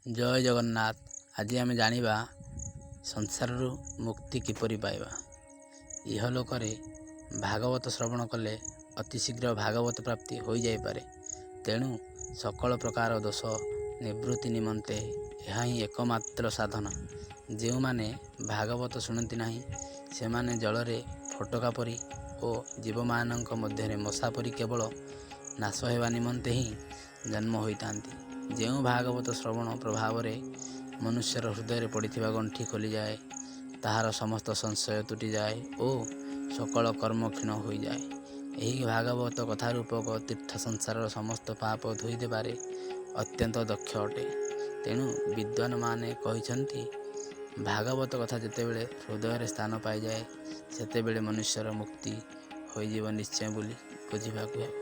ଜୟ ଜଗନ୍ନାଥ। ଆଜି ଆମେ ଜାଣିବା ସଂସାରରୁ ମୁକ୍ତି କିପରି ପାଇବା। ଇହଲୋକରେ ଭାଗବତ ଶ୍ରବଣ କଲେ ଅତି ଶୀଘ୍ର ଭାଗବତ ପ୍ରାପ୍ତି ହୋଇଯାଇପାରେ। ତେଣୁ ସକଳ ପ୍ରକାର ଦୋଷ ନିବୃତ୍ତି ନିମନ୍ତେ ଏହା ହିଁ ଏକମାତ୍ର ସାଧନ। ଯେଉଁମାନେ ଭାଗବତ ଶୁଣନ୍ତି ନାହିଁ, ସେମାନେ ଜଳରେ ଫୋଟକା ପରି ଓ ଜୀବମାନଙ୍କ ମଧ୍ୟରେ ମଶା ପରି କେବଳ ନାଶ ହେବା ନିମନ୍ତେ ହିଁ ଜନ୍ମ ହୋଇଥାନ୍ତି। ଯେଉଁ ଭାଗବତ ଶ୍ରବଣ ପ୍ରଭାବରେ ମନୁଷ୍ୟର ହୃଦୟରେ ପଡ଼ିଥିବା ଗଣ୍ଠି ଖୋଲିଯାଏ, ତାହାର ସମସ୍ତ ସଂଶୟ ତୁଟିଯାଏ ଓ ସକଳ କର୍ମ କ୍ଷୀଣ ହୋଇଯାଏ, ଏହି ଭାଗବତ କଥା ରୂପକ ତୀର୍ଥ ସଂସାରର ସମସ୍ତ ପାପ ଧୋଇଦେବାରେ ଅତ୍ୟନ୍ତ ଦକ୍ଷ ଅଟେ। ତେଣୁ ବିଦ୍ୱାନମାନେ କହିଛନ୍ତି, ଭାଗବତ କଥା ଯେତେବେଳେ ହୃଦୟରେ ସ୍ଥାନ ପାଇଯାଏ, ସେତେବେଳେ ମନୁଷ୍ୟର ମୁକ୍ତି ହୋଇଯିବ ନିଶ୍ଚୟ ବୋଲି ବୁଝିବାକୁ ହେବ।